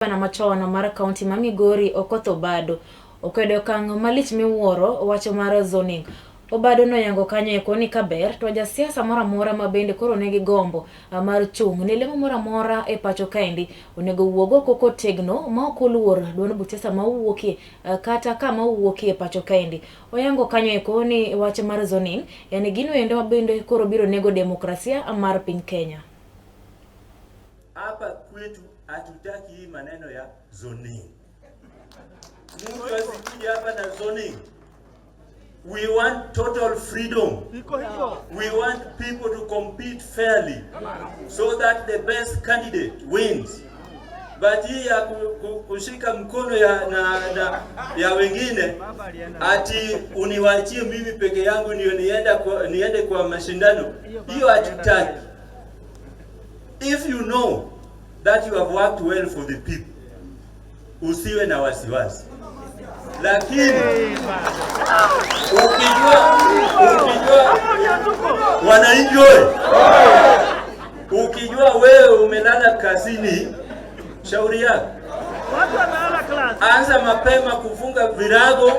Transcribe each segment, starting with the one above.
Gavana machon mar kaunti ma Migori Okoth Obado okwedo okang' malich miwuoro wach mar zoning. Obado noyango kanyo eko ni kaber to jasiasa moro amora ma bende koro nigi gombo mar chung' ne lemo moro amora e pacho kaendi onego wuog oko kotegno ma ok oluor duond buch siasa ma owuokie kata kama owuokie e pacho kaendi. Oyango kanyo eko ni wach mar zoning en gino endo ma bende koro biro nego demokrasia mar piny Kenya. Hapa kwetu hatutaki hii maneno ya zoning. Mtu asikuje hapa na zoning. We want total freedom. We want people to compete fairly so that the best candidate wins. But hii ya kushika mkono ya, na ya wengine ati uniwachie mimi peke yangu ndio niende kwa mashindano, hiyo hatutaki. If you know that you have worked well for the people, usiwe na wasiwasi. Lakini ukijua wananchi oye, ukijua wewe umelala kazini, shauri yako. Anza mapema kufunga virago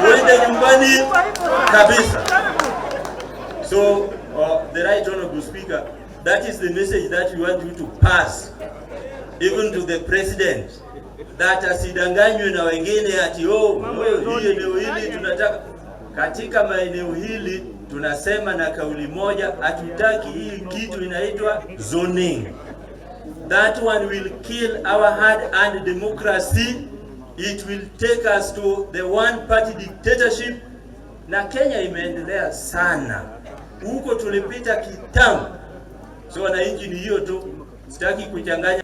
uende nyumbani kabisa. So the right honorable speaker, that is the message that we want you to pass even to the president that asidanganywe na wengine ati oh, hii eneo hili tunataka. Katika maeneo hili tunasema na kauli moja, hatutaki hii kitu inaitwa zoning. That one will kill our hard-earned democracy. It will take us to the one-party dictatorship. Na Kenya imeendelea sana, huko tulipita kitambo. So wananchi, ni hiyo tu, sitaki kuchanganya.